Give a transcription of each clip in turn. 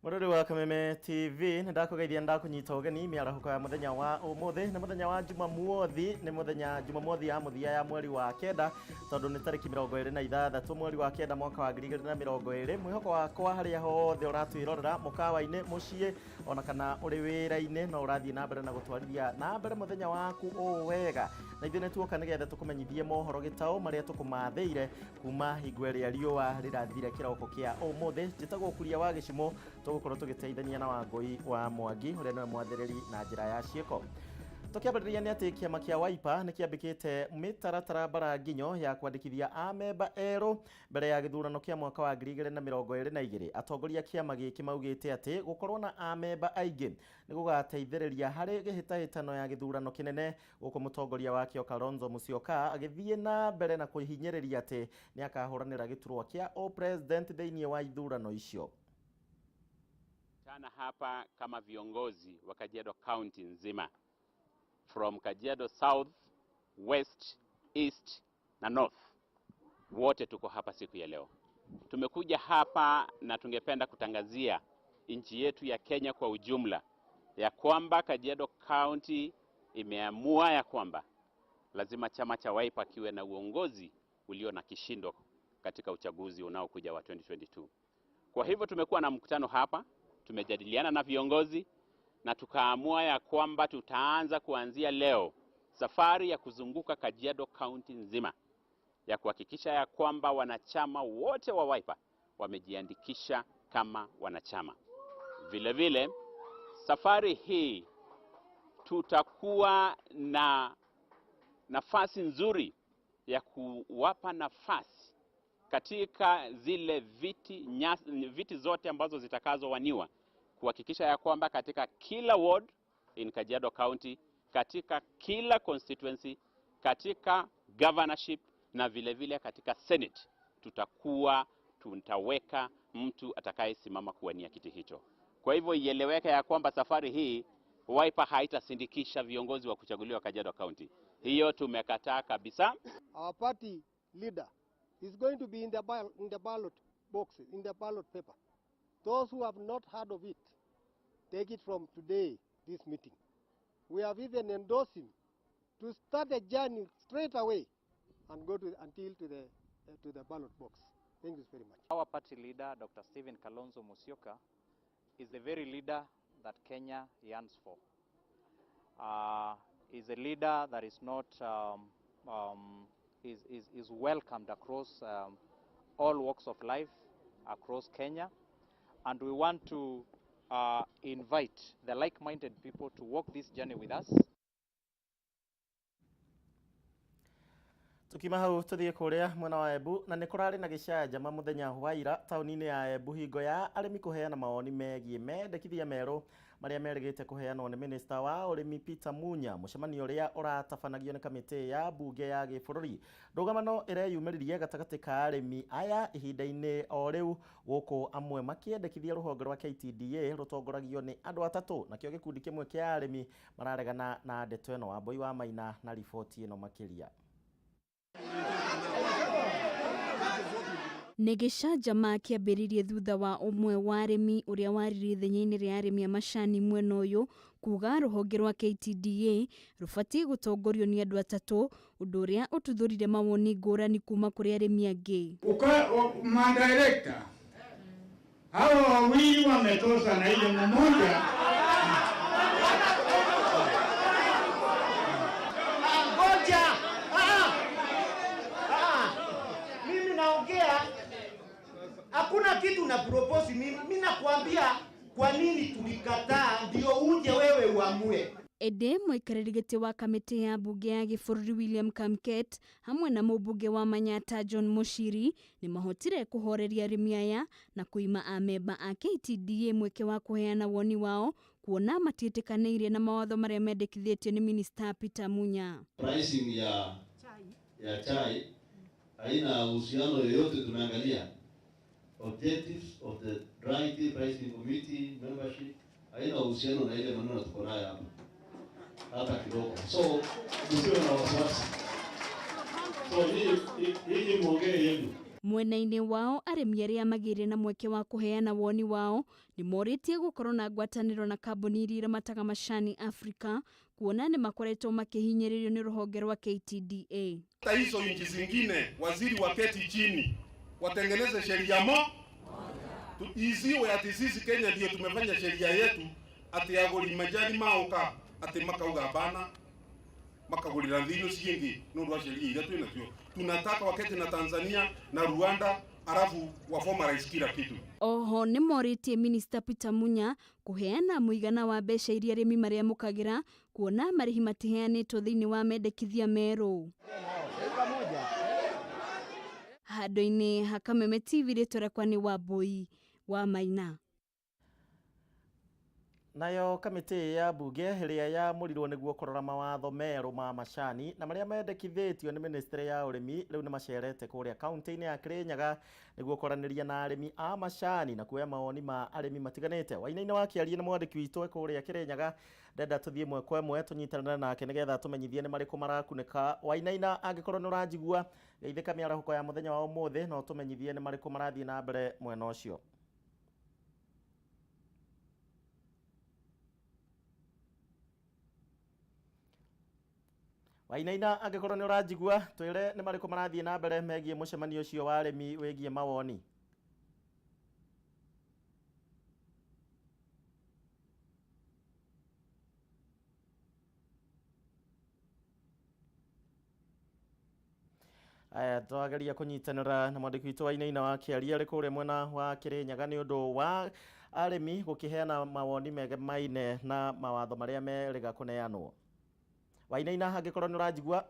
Mũrori wa Kameme TV, nĩ ndakũgeithia, ndakũnyita ũgeni mĩarahũko ya mũthenya wa ũmũthĩ. Nĩ mũthenya wa Jumamothi, nĩ mũthenya Jumamothi ya mũthia ya mweri wa 9, tondũ nĩ tarĩki 26 mweri wa 9 mwaka wa 2020. Mwĩhoko wakwa, harĩa hothe ũratwĩrorera, mũkawa-inĩ, mũciĩ, ona kana ũrĩ wĩra-inĩ, no ũrathiĩ na mbere na gũtwarithia na mbere mũthenya waku ũũ wega. Na ithuĩ nĩ tuoka nĩgetha tũkũmenyithie mohoro gĩtaũ marĩa tũkũmathĩire kuma hingo ĩrĩa riũa rĩrathire kĩroko kĩa ũmũthĩ. Njĩtagwo Kuria wa Gĩcimo, tũgũkorwo tũgĩteithania na Wangũi wa Mwangi, ũrĩa nĩwe mwathĩrĩri na njĩra ya ciĩko. Tũkĩambĩrĩria nĩ atĩ kĩama kĩa Wiper nĩ kĩambĩkĩte mĩtaratara mbara nginyo ya kwandĩkithia amemba erũ mbere ya gĩthurano kĩa mwaka wa 2022. Atongoria kĩama gĩkĩ maugĩte atĩ gũkorwo na amemba aingĩ nĩ gũgateithĩrĩria harĩ gĩhĩtahĩtano ya gĩthurano kĩnene, gũkũ mũtongoria wakĩo Kalonzo Musyoka agĩthiĩ na mbere na kũhinyĩrĩria atĩ nĩ akahũranĩra gĩturwa kĩa ũpresident thĩinĩ wa ithurano icio. Tana hapa kama viongozi wa Kajiado County nzima, from Kajiado South, West, East na North, wote tuko hapa siku ya leo. Tumekuja hapa na tungependa kutangazia nchi yetu ya Kenya kwa ujumla ya kwamba Kajiado County imeamua ya kwamba lazima chama cha Wiper kiwe na uongozi ulio na kishindo katika uchaguzi unaokuja wa 2022. Kwa hivyo tumekuwa na mkutano hapa, tumejadiliana na viongozi na tukaamua ya kwamba tutaanza kuanzia leo safari ya kuzunguka Kajiado County nzima ya kuhakikisha ya kwamba wanachama wote wa Wiper wamejiandikisha kama wanachama. Vile vile safari hii tutakuwa na nafasi nzuri ya kuwapa nafasi katika zile viti zote ambazo zitakazowaniwa, kuhakikisha ya kwamba katika kila ward in Kajiado County, katika kila constituency, katika governorship na vile vile katika Senate, tutakuwa tutaweka mtu atakayesimama kuwania kiti hicho. Kwa hivyo ieleweke ya kwamba safari hii Wiper haitasindikisha viongozi wa kuchaguliwa Kajiado County. Hiyo tumekataa kabisa. Our party leader is going to be in the ballot box, in the ballot paper. Those who have not heard of it, take it from today, this meeting. We have even endorsed him to start the journey straight away and go to, until to the ballot box. Thank you very much. Our party leader, Dr. Stephen Kalonzo Musyoka, is the very leader that Kenya yearns for. Is a leader that is not is welcomed across all walks of life across Kenya, and we want to invite the like-minded people to walk this journey with us. Tukima hau tuthiĩ kũrĩa mwena wa Embu, na nĩ kũrarĩ na gĩcanjama mũthenya wa ira taũni-inĩ ya Embu hingo ya arĩmi kũheana mawoni megiĩ mendekithia merũ marĩa merĩgĩte kũheanwo nĩ minista wa ũrĩmi Peter Munya, mũcemanio ũrĩa ũratabanagio nĩ kamĩtĩ ya mbunge ya gĩbũrũri. Ndũgamano ĩreyumĩririe gatagatĩ ka arĩmi aya ihinda-inĩ o rĩu, gũkũ amwe makĩendekithia rũhonge rwa KTDA rũtongoragio nĩ andũ atatũ, nakĩo gĩkundi kĩmwe kĩa arĩmi mararegana na ndeto ĩno. Wambui wa Maina na riboti ĩno makĩria. Nĩ gĩcanjama kĩambĩrĩirie thutha wa ũmwe wa arĩmi ũrĩa waririe ithenya-inĩ rĩa arĩmi a macani mwena ũyũ kuga rũhonge rwa KTDA rũbatiĩ gũtongorio nĩ andũ atatũ, ũndũ ũrĩa ũtuthũrire mawoni ngũrani kuma kũrĩ arĩmi angĩ. Madirekta hawa wawili wametosha na ile mmoja. Ngoja. Ah. Ah. Mimi naongea, hakuna kitu na propose mimi. Mimi nakwambia kwa nini tulikataa, ndio uje wewe uamue. Ĩndĩ mũikarĩri gĩtĩ wa kamĩtĩ ya mbunge ya gĩbũrũri William Kamket hamwe na mũmbunge wa Manyata John Muchiri nĩ mahotire kũhoreria arĩmi aya na kũima amemba a KTDA mweke wa kũheana woni wao, kuona matiĩtĩkanĩirie na mawatho marĩa mendekithĩtio nĩ minista Peter Munya. Pricing ya chai haina uhusiano yoyote. Tumeangalia objectives of the Dry Tea Pricing Committee membership, haina uhusiano na ile maneno tuko nayo hapa hata kidogo, so msiwe na wasiwasi. So hii muongee yenu. Mwena-inĩ wao arĩmi arĩa magĩire na mweke wa kũheana woni wao nĩ morĩtie gũkorwo na ngwatanĩro na kambuni iria iramataga macani Afrika kuona nĩ makoretwo makĩhinyĩrĩrio nĩ rũhonge rwa KTDA. Hata hizo nchi zingine waziri waketi chini watengeneze sheria mo isiwe ati sisi Kenya ndio tumefanya sheria yetu ati aguri majani maoka ati makauga bana makagurira thino ciingi nundu wa sheria iria twina cio. Tunataka waketi na Tanzania na Rwanda arafu wa formalize kila kitu. Oho nĩ morĩtie Minister Peter Munya kũheana mũigana wa mbeca iria arĩmi marĩamũkagĩra kuona marĩhi matiheanĩtwo thĩinĩ wa mendekithia merũ. Handũ-inĩ ha Kameme TV rĩtwa rĩakwa nĩ Wambui wa Maina. Nayo kamĩtĩ ya mbunge ĩrĩa yamũrirwo nĩguo kũrora mawatho merũ ma macani na marĩa mendekithĩtio nĩ ministry ya ũrĩmi rĩu nĩ macerete kũrĩa kaunti-inĩ ya Kirinyaga nĩguo kwaranĩria na arĩmi a macani na kuoya mawoni ma arĩmi matiganĩte. Wainaina wa kĩaria nĩ mwandĩki witũ kũrĩa Kirinyaga, ndenda tũthiĩ ĩmwe kwa ĩmwe tũnyitanĩre nake nĩgetha tũmenyithie nĩ marĩkũ marakunĩka. Wainaina, angĩkorwo nĩ ũranjigua geithĩka mĩarahũko ya mũthenya wa ũmũthĩ na ũtũmenyithie nĩ marĩkũ marathiĩ na mbere mwena ũcio. Wainaina, angĩkorwo nĩ ũranjigua twĩre nĩ marĩkũ marathiĩ na mbere megiĩ mũcemanio ũcio wa arĩmi wĩgiĩ mawoni. Aya, twageria kũnyitanĩra na mwandĩki witũ Wainaina wa Kĩaria arĩ kũrĩa mwena wa Kĩrĩnyaga nĩ ũndũ wa arĩmi gũkĩheana mawoni megemaine na mawatho marĩa merĩga kũneanwo. Wainaina, angĩkorwo nĩ ũranjigua.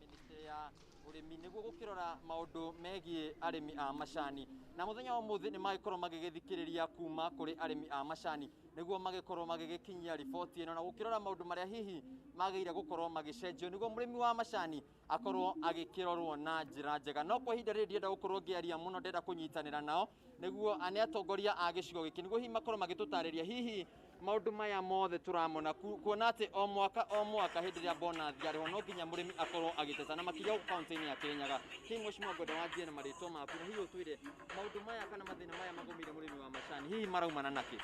Ministry ya ũrĩmi nĩguo gũkĩrora maũndũ megiĩ arĩmi a macani na mũthenya wa ũmũthĩ nĩ magĩkorwo magĩgĩthikĩrĩria kuma kũrĩ arĩmi a macani nĩguo magĩkorwo magĩgĩkinyia riboti ĩno na gũkĩrora maũndũ marĩa hihi magĩrĩire gũkorwo magĩcenjio nĩguo mũrĩmi wa macani akorwo agĩkĩrorwo na njĩra njega. No kwa ihinda rĩrĩ ndienda gũkorwo ngĩaria mũno, ndĩrenda kũnyitanĩra nao nĩguo nĩ atongoria a gĩcigo gĩkĩ nĩguo hihi makorwo magĩtũtarĩria hihi maũndũ maya mothe tũramona kuona atĩ o mwaka hĩndĩ ĩrĩa bonathi yarĩhwo no nginya mũrĩmi akorwo agĩteta na makĩria gũkũ kaunti-inĩ ya Kĩrĩnyaga. Hihi mheshimiwa, ngwenda wanjie na marĩtwa maku na hihi ũtwĩre maũndũ maya kana mathĩna maya magũmĩire mũrĩmi wa macani hihi maraumana nakĩ?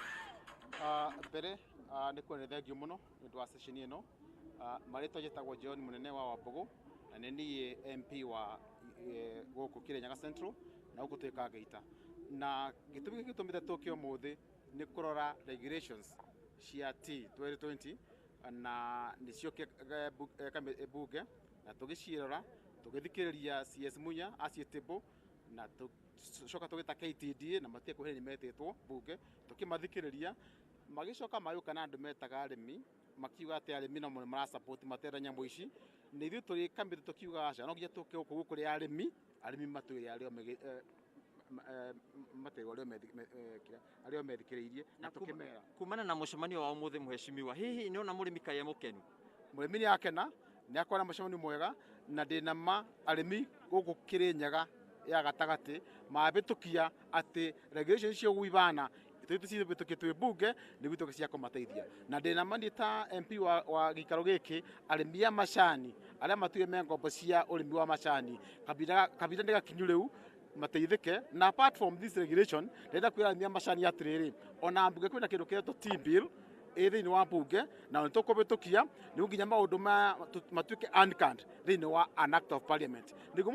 Mbere nĩ kuona thengio mũno nĩ ũndũ wa session ĩno. Marĩtwa njĩtagwo John Mũnene wa Wambũgũ na nĩ niĩ MP wa gũkũ Kĩrĩnyaga Central na gũkũ twĩkaga Geita. Na gĩtũmi gĩkĩ gĩtũmĩte tũke ũmũthĩ nĩ kũrora regulations cia T 2020 na nĩcio bunge na tũgĩciĩrora tũgĩthikĩrĩria CS Munya aciĩ na tũcoka tũgĩta KTDA na matige kwĩhĩrĩria nĩ metĩtwo bunge tũkĩmathikĩrĩria magĩcoka magĩũka na andũ metaga arĩmi makiuga atĩ arĩmi no marasupport matenda nyamũ ici na ithuĩ tũrĩ kamĩtĩ tũkiuga aca no nginya tũke gũkũ kũrĩ arĩmi arĩmi matwĩre arĩa methikĩrĩirie na tũkĩmera. Kumana na mũcemanio wa ũmũthĩ mheshimiwa, hihi nĩ ona mũrĩmi kaĩ e mũkenu? Mũrĩmi nĩ akena nĩ akona mũcemanio mwega na ndĩna ma arĩmi gũkũ Kĩrĩnyaga ya gatagatĩ mabĩtũkia atĩ regulation icio gwibana tũcibĩtũkie twĩ bunge nĩguo ituĩke cia kũmateithia na ndĩna ma niĩ ta MP wa gĩikaro gĩkĩ arĩmi a macani arĩa matuire me ngombo cia ũrĩmi wa macani kabinda nĩ gakinyu rĩu mateithĩke na apart from this regulation ndĩrenda kwĩra arĩmi a macani atĩrĩrĩ ona mbunge kwĩna kĩndũ kĩretwo T bill ĩ thĩinĩ wa mbunge na nĩ tũkũbĩtũkia nĩguo nginya maũndũ maya matuĩke anchored thĩinĩ wa an act of parliament nĩguo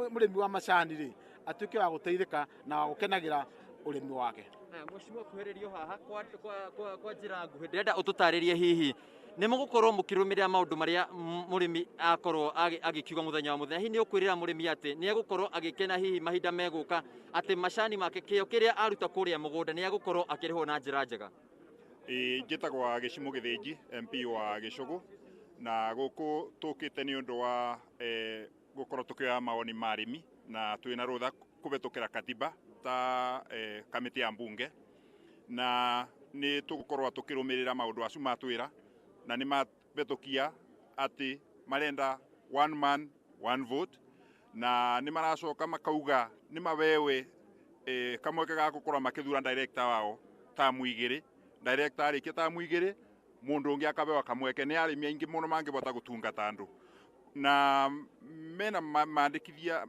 mũrĩmi wa macani rĩ atuĩke wa gũteithĩka na wa gũkenagĩra ũrĩmi wake. Mheshimiwa, kuhĩrĩrio haha kwa njĩra nguhĩ ndĩrenda ũtũtarĩrie hihi nĩ mũgũkorwo mũkĩrũmĩrĩra maũndũ marĩa mũrĩmi akorwo agĩkiuga mũthenya wa mũthenya hihi nĩ ũkwĩrĩra mũrĩmi atĩ nĩ egũkorwo agĩkena hihi mahinda megũka atĩ macani make kĩo kĩrĩa aruta kũrĩa mũgũnda nĩ egũkorwo akĩrĩhwo na njĩra njega? Njĩtagwo Gĩcimũ Gĩthĩnji, MP wa Gĩcũgũ na gũkũ tũkĩte nĩ ũndũ wa gũkorwo tũkĩoya mawoni ma arĩmi na twĩna rũtha kũhetũkĩra katiba ta kamĩtĩ ya mbunge na nĩ tũgũkorwo tũkĩrũmĩrĩra maũndũ acio matwĩra na nĩ mabetũkia atĩ marenda one man one vote na nĩ maracoka makauga nĩ mawewe kamweke ga gũkorwo makĩthura director wao tamu igĩrĩ director arĩkia tamu igĩrĩ mũndũ ũngĩ akabewa kamweke nĩ arĩmi aingĩ mũno mangĩbota gũtungata andũ Na mena mandĩkithia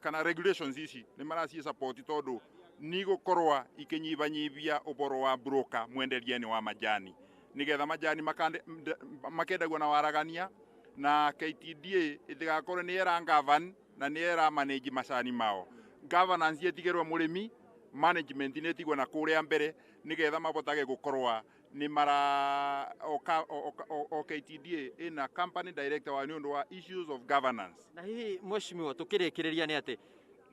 kana regulations ici nĩ maraci support tondũ nigũkorwa ikinyibanyibia ũboro wa broker mwenderia-inĩ wa majani, nigetha majani makendagio na waragania na KTDA ĩtigakorwo nĩ ĩra govern na nĩ ĩra manage macani mao. Governance ĩtigĩrwo mũrĩmi, management nĩ ĩtigwo na kũrĩa mbere, nigetha mabotage gũkorwa nĩ mara o KTDA ĩna company director wa nĩ ũndũ wa issues of governance. Na hihi, mheshimiwa, tukĩrĩkĩrĩria nĩ atĩ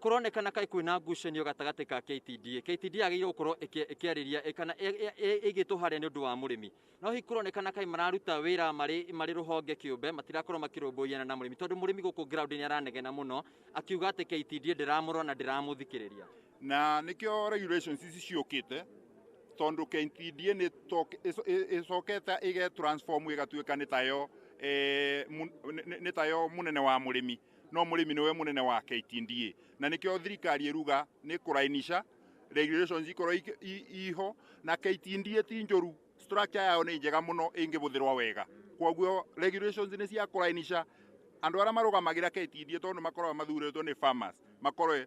kũronekana kaĩ kwĩna ngucanio gatagatĩ ka KTDA. KTDA yagĩrĩirwo gũkorwo ĩkĩarĩria kana ĩgĩtwo harĩa nĩ ũndũ wa mũrĩmi, no hihi kũronekana kaĩ mararuta wĩra marĩ rũhonge kĩũmbe, matirakorwo makĩrũmbũiyana na mũrĩmi, tondũ mũrĩmi gũkũ ground nĩ aranegena mũno akiuga atĩ KTDA ndĩramũrora na ndĩramũthikĩrĩria. Na nĩkĩo regulations ici ciũkĩte, tondũ KTDA nĩ ĩcokete ĩge transform ĩgatuĩka nĩ tayo mũnene wa mũrĩmi, no mũrĩmi nĩwe mũnene wa KTDA, na nĩkĩo thirikari ĩruga nĩ kũrainisha regulations ikorwo iho. Na KTDA ti njũru, structure yao nĩ njega mũno ĩngĩbũthĩrwo wega. Koguo regulations nĩ cia kũrainisha andũ arĩa marũgamagĩra KTDA, tondũ makoragwo mathurĩtwo nĩ farmers, makorwo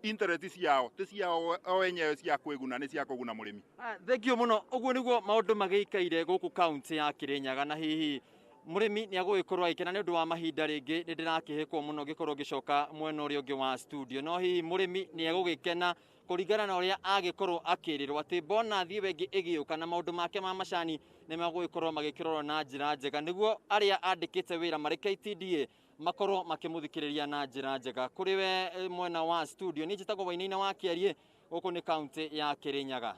interest ciao ti ciao o enyewe cia kwĩguna, nĩ cia kũguna mũrĩmi. Thengio mũno. Ũguo nĩguo maũndũ magĩikaire gũkũ kaunti ya Kĩrĩnyaga, na hihi mũrĩmi nĩ agũgĩkorwo agĩkena nĩ ũndũ wa mahinda. Rĩngĩ nĩ ndĩrakĩhĩkwo mũno ngĩkorwo ngĩcoka mwena ũrĩa ũngĩ wa studio, no hihi mũrĩmi nĩ egũgĩkena kũringana na ũrĩa agĩkorwo akĩrĩrwo atĩ bonathi ĩyo ĩngĩ ĩgĩũka na maũndũ make ma macani nĩ magũgĩkorwo magĩkĩrorwo na njĩra njega, nĩguo arĩa andĩkĩte wĩra marĩ KTDA makorwo makĩmũthikĩrĩria na njĩra njega. Kũrĩ we mwena wa studio, niĩ njĩtagwo Wainaina wa Kĩarie, gũkũ nĩ kaunti ya Kĩrĩnyaga.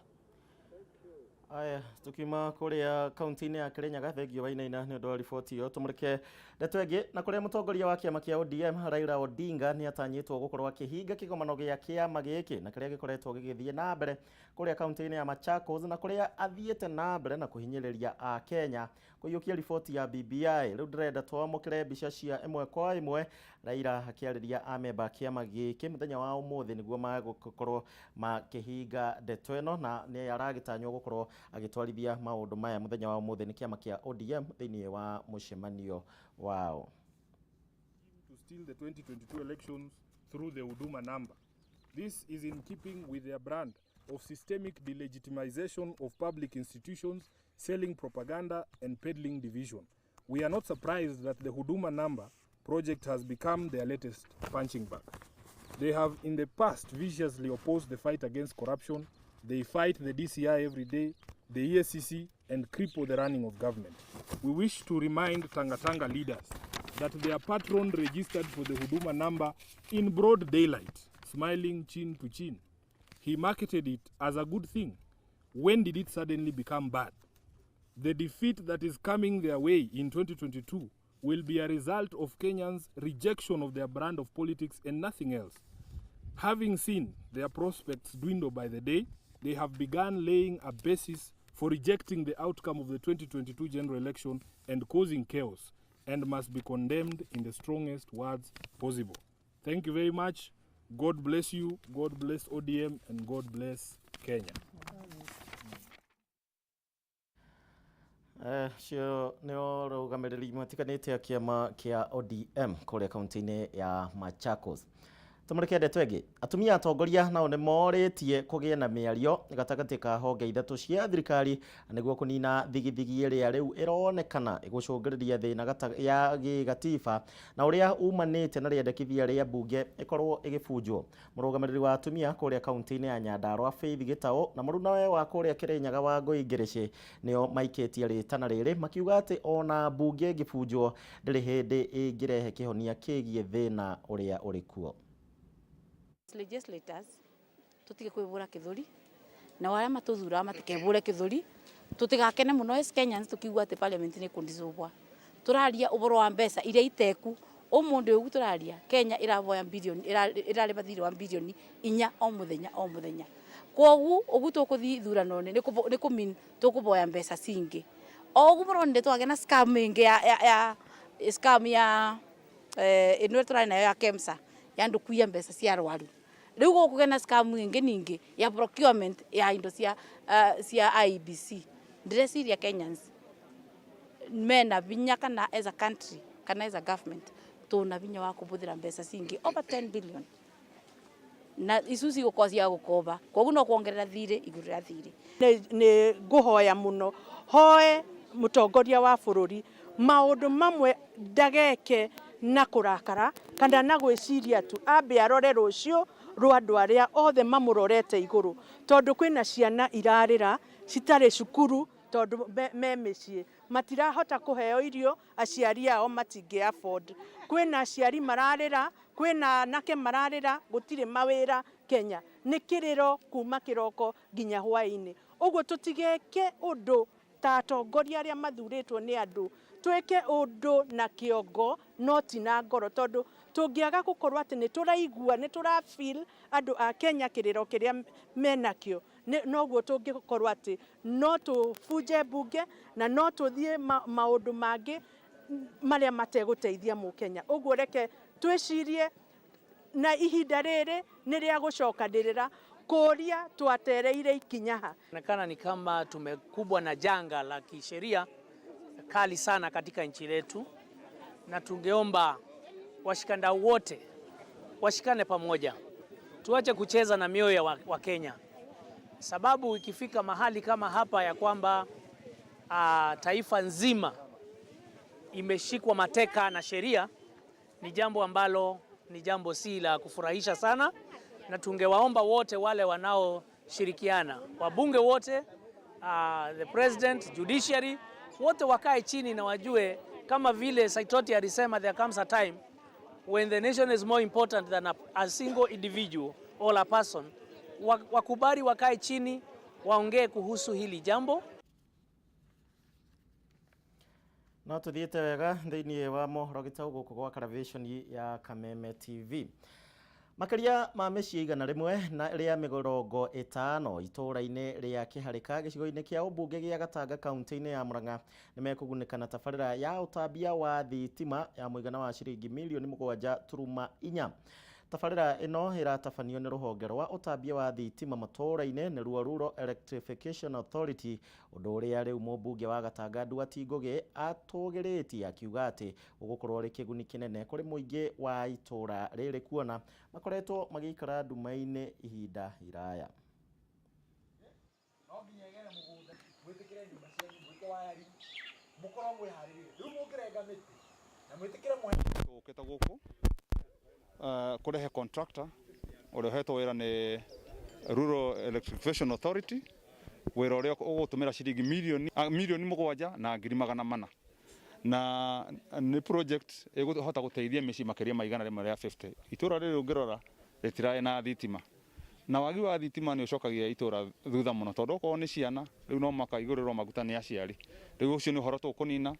Aya, tukiuma kuria kaunti-inĩ ya Kirinyaga, thengio Wainaina nĩ ũndũ wa riboti ĩyo. Tũmũrĩke ndeto ĩngĩ, na kũrĩa mũtongoria wa kĩama kĩa ODM Raila Odinga nĩ atanyĩtwo gũkorwo akĩhinga kĩgomano gĩa kĩama gĩkĩ na kĩrĩa gĩkoretwo gĩgĩthiĩ na mbere kũrĩa kaunti-inĩ ya Machakos, na kũrĩa athiĩte na mbere na kũhinyĩrĩria a Kenya kũiyũkia riboti ya BBI. Rĩu ndĩrenda twamũkĩre mbica cia ĩmwe kwa ĩmwe Raila akĩarĩria amemba a kĩama gĩkĩ mũthenya wa ũmũthĩ, nĩguo magũkorwo makĩhinga ndeto ĩno, na nĩ aragĩtanywo gũkorwo agĩtwarithia maũndũ maya mũthenya wa ũmũthĩ nĩ kĩama kĩa ODM thĩinĩ wa mũcemanio wao. To steal the 2022 elections through the Huduma number. This is in keeping with their brand of systemic delegitimization of public institutions, selling propaganda and peddling division. We are not surprised that the Huduma number project has become their latest punching bag. They have in the past viciously opposed the fight against corruption. They fight the DCI every day, the EACC, and cripple the running of government. We wish to remind Tanga Tanga leaders that their patron registered for the Huduma number in broad daylight, smiling chin to chin. He marketed it as a good thing. When did it suddenly become bad? The defeat that is coming their way in 2022 will be a result of Kenyans' rejection of their brand of politics and nothing else. Having seen their prospects dwindle by the day, they have begun laying a basis for rejecting the outcome of the 2022 general election and causing chaos, and must be condemned in the strongest words possible. Thank you very much. God bless you. God bless ODM, and God bless Kenya. Cio nĩ arũgamĩrĩri matiganĩte a kĩama kĩa ODM kũrĩa kaunti-inĩ ya Machakos. Tũmũrĩke ndeto ĩngĩ. Atumia atongoria nao nĩ morĩtie kũgĩe na mĩario gatagatĩ ka honge ithatũ cia thirikari nĩguo kũnina thigithigi ĩrĩa rĩu ĩronekana ĩgũcũngĩrĩria thĩna ya gĩgatiba na ũrĩa umanĩte na rĩendekithia rĩa mbunge ĩkorwo ĩgĩbunjwo. Mũrũgamĩrĩri wa atumia kũrĩa kaunti-inĩ ya Nyandarua Faith Gĩtaũ na mũrunawe wa kũrĩa Kĩrĩnyaga wa Ngũi Ngĩrĩcĩ nĩo maikĩtie rĩtana rĩrĩ, makiuga atĩ ona mbunge ĩngĩbunjwo ndĩrĩ hĩndĩ ĩngĩrehe kĩhonia kĩgiĩ thĩna ũrĩa ũrĩ kuo. Legislators tutige kwibura kithuri, na aria matuthuraga matikebure kithuri. Tutigakene muno as Kenyans tukiugua ati parliament ni kundicubwa. Turaria uboro wa mbeca iria iteku umundi ugu turaria. Kenya iravoya bilioni, irariba thiri wa bilioni 4 o muthenya o muthenya. Kogu ugu tukuthi ithurano ni kumin tukuboya mbeca cingi o ugu muronire twage na scam ingi ya scam ya ino turari nayo ya KEMSA ya andu kuiya mbeca cia arwaru. Riu guku na scam ingi ningi ya procurement ya indo cia IEBC. Ndireciria Kenyans mena vinya kana as a country Kana as a government tuna vinya wa kubuthira mbeca cingi over 10 billion na icu cigũkorwo cia gũkomba, koguo no kuongerera thirĩ igũrũ rĩa thirĩ. Nĩ ngũhoya mũno hoe mũtongoria wa bũrũri maũndũ mamwe ndageke na kũrakara kana na gwĩciria tu, ambe arore rũciũ rwa andũ arĩa othe mamũrorete igũrũ, tondũ kwĩna ciana irarĩra citarĩ cukuru tondũ me mĩciĩ matirahota kũheo irio, aciari ao matingĩ afford. Kwĩna aciari mararĩra, kwĩna anake mararĩra, gũtirĩ mawĩra Kenya, nĩ kĩrĩro kuma kĩroko nginya hwaĩ-inĩ. Ũguo tũtigeke ũndũ ta atongoria arĩa mathurĩtwo nĩ andũ, twĩke ũndũ na kĩongo no ti na ngoro, tondũ tũngĩaga gũkorwo atĩ nĩ tũraigua nĩ tũra feel andũ a Kenya kĩrĩro kĩrĩa menakĩo, noguo tũngĩkorwo atĩ no tũbunje mbunge na no tũthiĩ maũndũ mangĩ marĩa mategũteithia mũkenya. Ũguo reke twĩcirie na ihinda rĩrĩ nĩ rĩa gũcokanĩrĩra kũria twatereire ikinya ha. Inaonekana ni kama tumekumbwa na janga la kisheria kali sana katika nchi letu, na tungeomba washikandau wote washikane pamoja, tuache kucheza na mioyo ya wa Kenya, sababu ikifika mahali kama hapa ya kwamba taifa nzima imeshikwa mateka na sheria, ni jambo ambalo ni jambo si la kufurahisha sana, na tungewaomba wote wale wanaoshirikiana, wabunge wote, the president, judiciary, wote wakae chini na wajue kama vile Saitoti alisema, there comes a time when the nation is more important than a single individual or a person. Wakubali wakae chini waongee kuhusu hili jambo. No tuthiĩte wega thĩinĩ wa mohoro gĩtau gũkũ gwa television ya Kameme TV. Makĩria ma mĩciĩ 150 itũũra-inĩ rĩa Kĩharĩka gĩcigo-inĩ kĩa ũmbunge gĩa Gatanga kaunti-inĩ ya Murang'a nĩmekũgunĩka na tabarĩra ya ũtambia wa thitima ya mũigana wa ciringi mirioni 7.4. Tabarĩra ĩno ĩratabanio nĩ rũhonge rwa ũtambia wa thitima matũũra-inĩ nĩruo Rural Electrification Authority, ũndũ ũrĩa rĩu mũmbunge wa Gatanga Nduati Ngũgĩ atũgĩrĩtie akiuga atĩ ũgũkorwo ũrĩ kĩguni kĩnene kũrĩ mũingĩ wa itũũra rĩrĩ kuona makoretwo magĩikara nduma-inĩ ihinda iraya. No nginya ĩgere mũgũnda, mwĩtĩkĩre nyũmba cianyu, mwĩke wiring, mũkorwo mwĩharĩrĩirie. Rĩu mũngĩrenga mĩtĩ na mwĩtĩkĩre mwe tũkĩte gũkũ kũrehe contractor ũrĩa ũhetwo wĩra nĩ Rural Electrification Authority, wĩra ũrĩa ũgũtũmĩra ciringi milioni 7,400,000 na nĩ project ĩgũhota gũteithia mĩciĩ makĩria ma 150. Itũũra rĩrĩ ũngĩrora rĩtirarĩ na thitima, na wagi wa thitima nĩ ũcokagia itũũra thutha mũno, tondũ okorwo nĩ ciana rĩu no makaigũrĩrwo maguta nĩ aciari. Rĩu ũcio nĩ ũhoro tũkũnina.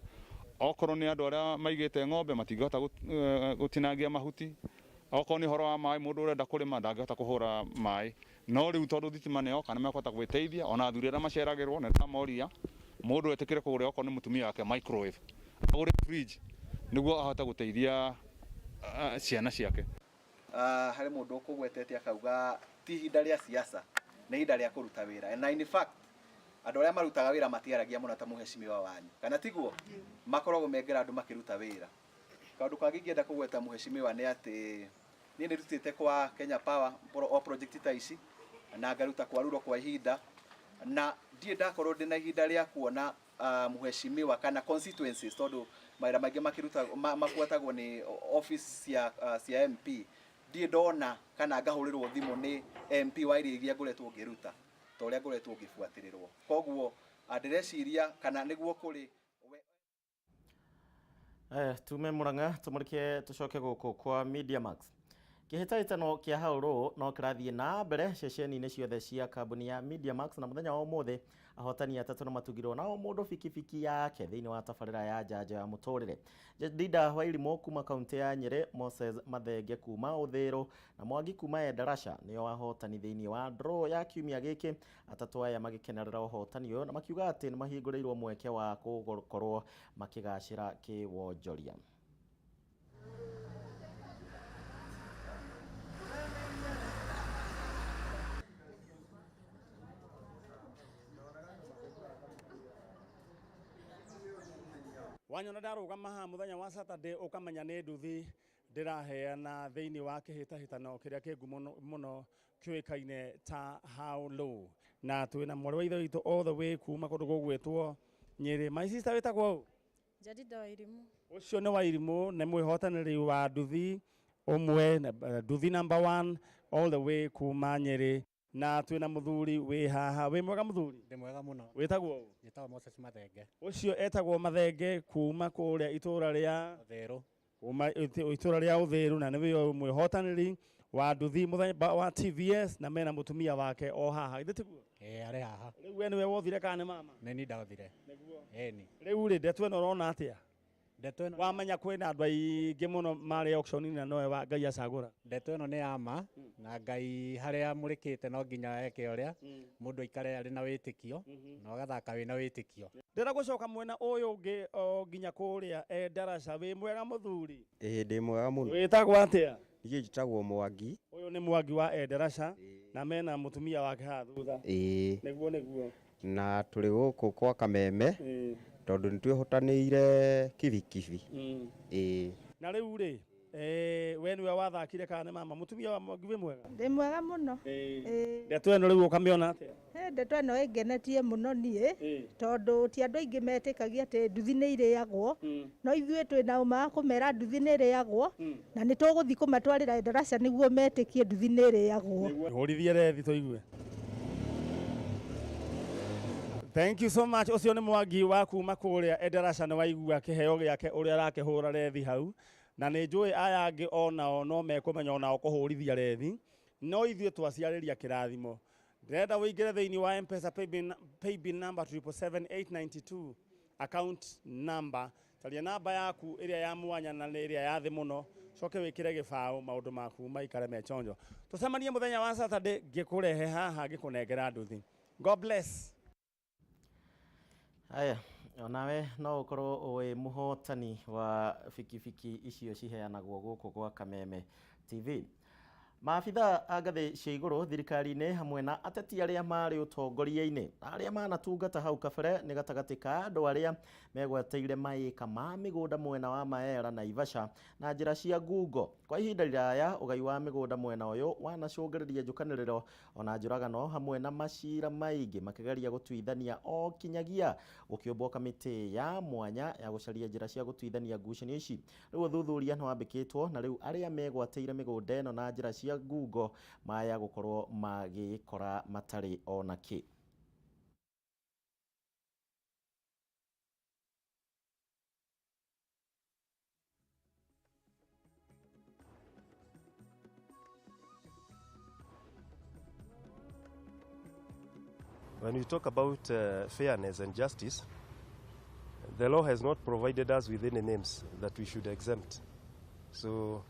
Okorwo nĩ andũ arĩa maigĩte ng'ombe matingĩhota gũtinangia mahuti. Okorwo nĩ ũhoro wa maĩ, mũndũ ũrenda kũrĩma ndangĩhota kũhũra maĩ. No rĩu tondũ thitima nĩ yoka nĩ mekũhota gwĩteithia. Ona athuri arĩa maceragĩrwo nĩ ndamoria mũndũ etĩkĩre kũgũra okorwo nĩ mũtumia wake microwave, agũre fridge nĩguo ahote gũteithia ciana ciake. Harĩ mũndũ ũkũgwetete akauga ti ihinda rĩa siasa, nĩ ihinda rĩa kũruta wĩra. Na in fact andũ arĩa marutaga wĩra matiaragia mũno ta mũheshimiwa wanyu, kana tiguo? Makoragwo mengera andũ makĩruta wĩra. Kaũndũ kangĩ ingĩenda kũgweta mũheshimiwa nĩ atĩ niĩ nĩndutĩte kwa Kenya Power o project ta ici, na ngaruta kwa Rural kwa ihinda, na ndirĩ ndakorwo ndĩna ihinda rĩa kuona mũheshimiwa kana constituencies, tondũ mawĩra maingĩ makĩruta mabuatagwo nĩ office cia MP. Ndirĩ ndona kana ngahũrĩrwo thimũ nĩ MP wa iria iria ngoretwo ngĩruta ta ũrĩa ngoretwo ngĩbuatĩrĩrwo. Koguo ndĩreciria kana nĩguo kũrĩ tume Murang'a tumũrĩke tũcoke gũkũ kwa Media Max. Kĩhĩtahĩtano kĩa haũrũ no kĩrathiĩ na mbere ceceni-inĩ ciothe cia kambuni ya Media Max, na mũthenya wa ũmũthĩ ahotani atatũ nĩ matugirwo na o mũndũ bikibiki yake thĩinĩ wa tabarĩra ya njanjo ya mũtũrĩre. Jedida Wairimũ kuma kaunti ya Nyĩrĩ, Moses Mathenge kuma Ũthĩrũ na Mwangi kuma Endarasha nĩo ahotani thĩinĩ wa draw ya kiumia gĩkĩ. Atatũ aya magĩkenerera ũhotani ũyũ na makiuga atĩ nĩmahingũrĩirwo mweke wa gũkorwo makĩgacĩra kĩwonjoria. Wanyona ndarũgama haha mũthenya wa Saturday ũkamenya nĩ nduthi ndĩraheana thĩinĩ wa kĩhĩtahĩtano kĩrĩa kĩ ngumo mũno kĩũĩkaine ta How Low. Na twĩna mwarĩ wa ithe witũ all the way kuma kũndũ gũgwĩtwo Nyĩrĩ. My sister wĩtagwo ũ? Jadida Wairimu. Ũcio nĩ Wairimu, nĩ mwĩhotanĩri wa nduthi ũmwe, nduthi number 1 all the way kuma Nyĩrĩ. Na twĩna mũthuri wĩ haha. Wĩ mwega mũthuri? Ndĩ mwega mũno. Wĩtagwo ũ? Njĩtagwo Moses Mathenge. Ũcio etagwo Mathenge kuma kũrĩa itũra rĩa Ũthĩrũ. Kuma itũra rĩa Ũthĩrũ, na nĩwe mwĩhotanĩri wa nduthi mũthemba wa TVS, na mena mũtumia wake o haha. Githĩ tiguo? Ĩĩ, arĩ haha. Rĩu we nĩwe wothire kana nĩ mama? Nĩ niĩ ndathire. Nĩguo. Ĩni. Rĩu rĩ, ndeto ĩno ũrona atĩa? Ndeto ĩno wamenya kwĩna andũ aingĩ mũno marĩ auction-inĩ na nowe wa Ngai acagũra. Ndeto ĩno nĩ ya ma, na Ngai harĩa amũrĩkĩte no nginya eke ũrĩa mũndũ aikare arĩ na wĩtĩkio na ũgathaka wĩna wĩtĩkio. Ndĩrenda gũcoka mwena ũyũ ũngĩ o nginya kũrĩa Ndaraca. Wĩ mwega mũthuri? Ĩĩ, ndĩ mwega mũno. Wĩtagwo atĩa? Niĩ njĩtagwo Mwangi. Ũyũ nĩ Mwangi wa Ndaraca na mena mũtumia wake haha thutha. Ĩĩ. Nĩguo, nĩguo. Na tũrĩ gũkũ kwa Kameme tondũ nĩ twĩhotanĩire kibikibi. Ĩĩ. Na rĩu rĩ, we nĩwe wathakire kana nĩ mama? Mũtumia wa Mwangi wĩ mwega? Ndĩ mwega mũno. Ĩĩ. Ndeto ĩno rĩu ũkamĩona atĩa? Ndeto ĩno ĩngenetie mũno niĩ, tondũ ti andũ aingĩ metĩkagia atĩ nduthi nĩ irĩagwo, no ithuĩ twĩna ũma wa kũmera nduthi nĩ ĩrĩagwo, na nĩ tũgũthiĩ kũmatwarĩra Ndaraca nĩguo metĩkie nduthi nĩ ĩrĩagwo. Hũrithie rethi tũigue. Thank you so much. Ũcio nĩ Mwangi wa kuma kũrĩa Ndaraca, nĩ waigua kĩheo gĩake ũrĩa arakĩhũra rethi hau, na nĩ njũĩ aya angĩ onao no mekũmenya onao kũhũrithia rethi, no ithuĩ twaciarĩria kĩrathimo. Ndĩrenda ũingĩre thĩinĩ wa M-Pesa paybill number 777,892, account number, taria namba yaku ĩrĩa ya mwanya na nĩ ĩrĩa ya thĩ mũno, coke wĩkĩre gĩbaũ, maũndũ maku maikare me chonjo. Tũcemanie mũthenya wa Saturday ngĩkũrehe haha ngĩkũnengera nduthi. God bless. Haya, onawe no ũkorwo wĩ mũhotani wa bikibiki icio ciheanagwo gũkũ gwa Kameme TV. Maabitha a ngathĩ cia igũrũ thirikari-inĩ hamwe na ateti arĩa marĩ ũtongoria-inĩ na arĩa manatungata hau kabere nĩ gatagatĩ ka andũ arĩa megwatĩire maĩka ma mĩgũnda mwena wa Maera na Naivasha na njĩra cia ngungo. Kwa ihinda iraya ũgai wa mĩgũnda mwena ũyũ wanacũngĩrĩria njũkanĩrĩro ona njũragano hamwe na macira maingĩ makĩgeria gũtuithania o kinyagia gũkĩũmbwo kamĩtĩ ya mwanya ya gũcaria njĩra cia gũtuithania ngucanio ici. Rĩu ũthuthuria nĩ wambĩkĩtwo na rĩu arĩa megwatĩire mĩgũnda ĩno na njĩra cia ngungo maya gũkorwo magĩkora matarĩ ona kĩ. When we talk about fairness and justice, the law has not provided us with any names that we should exempt. So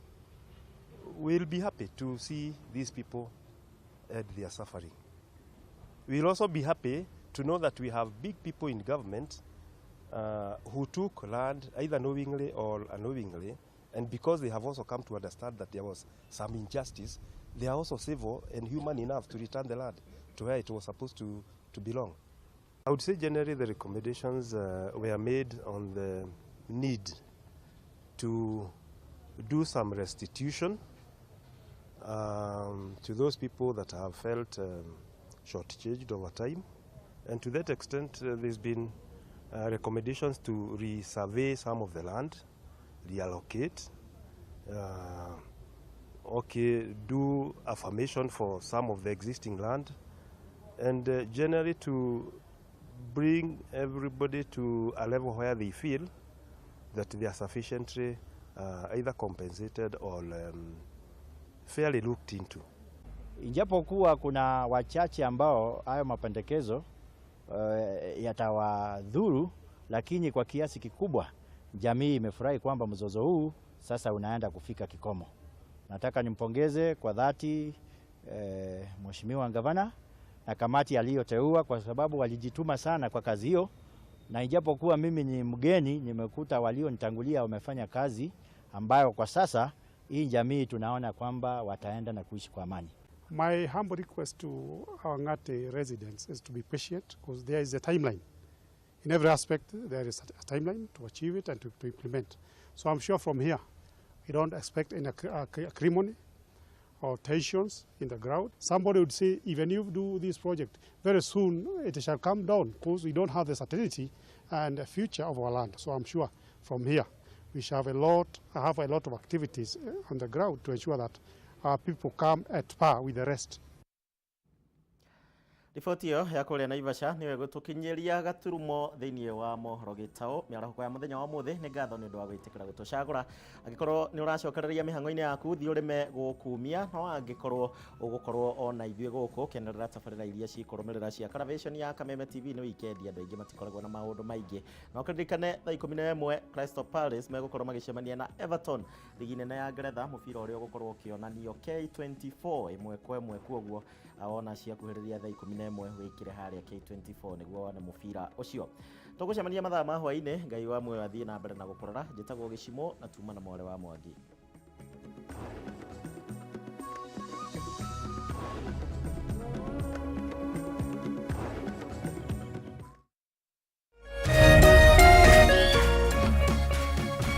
we'll be happy to see these people end their suffering. We'll also be happy to know that we have big people in government who took land either knowingly or unknowingly, and because they have also come to understand that there was some injustice, they are also civil and human enough to return the land to where it was supposed to belong. I would say generally the recommendations were made on the need to do some restitution to those people that have felt shortchanged over time. And to that extent, there's been recommendations to resurvey some of the land, reallocate, do affirmation for some of the existing land, and generally to bring everybody to a level where they feel that they are sufficiently either compensated or fairly looked into. Ijapokuwa kuna wachache ambao hayo mapendekezo yatawadhuru, lakini kwa kiasi kikubwa jamii imefurahi kwamba mzozo huu sasa unaenda kufika kikomo. Nataka nimpongeze kwa dhati Mheshimiwa Gavana na kamati aliyoteua kwa sababu walijituma sana kwa kazi hiyo, na ijapokuwa mimi ni mgeni, nimekuta walionitangulia wamefanya kazi ambayo kwa sasa hii jamii tunaona kwamba wataenda na kuishi kwa amani. My humble request to our Ngate residents is to be patient because there is a timeline. In every aspect, there is a timeline to achieve it and to implement. So I'm sure from here, we don't expect any acrimony or tensions in the ground. Somebody would say, even if you do this project, very soon it shall come down because we don't have the certainty and the future of our land. So I'm sure from here, we shall have a lot of activities on the ground to ensure that our people come at par with the rest. Riboti ĩyo ya kũrĩa Naivasha nĩyo ĩgũtũkinyĩria gaturumo thĩinĩ wa mohoro gĩtaũ mĩarahũko ya mũthenya wa ũmũthĩ. Nĩ ngatho nĩ ũndũ wa gwĩtĩkĩra gũtũcagũra. Angĩkorwo nĩ ũracokereria mĩhang'o-inĩ yaku, thiĩ ũrĩme gũkumia, no angĩkorwo ũgũkorwo ona ithuĩ gũkũ, kenerera tabarĩra iria cikũrũmĩrĩra cia Caravation ya Kameme TV. Nĩ wikendi, andũ aingĩ matikoragwo na maũndũ maingĩ, no kĩririkane thaa 11 Crystal Palace megũkorwo magĩcemania na Everton rigi nene ya Ngeretha, mũbira ũrĩa ũgũkorwo ũkĩonanio K24 ĩmwe kwa ĩmwe. Kuoguo wona ciakuhĩrĩria thaa 11, wĩkĩre harĩa K24 nĩguo wone mũbira ũcio. Tũgũcemania mathaa ma hwaĩ-inĩ. Ngai wa muoyo athiĩ na mbere na gũkũrora. Njĩtagwo Gĩcimo na tuma na mwarĩ wa Mwangi.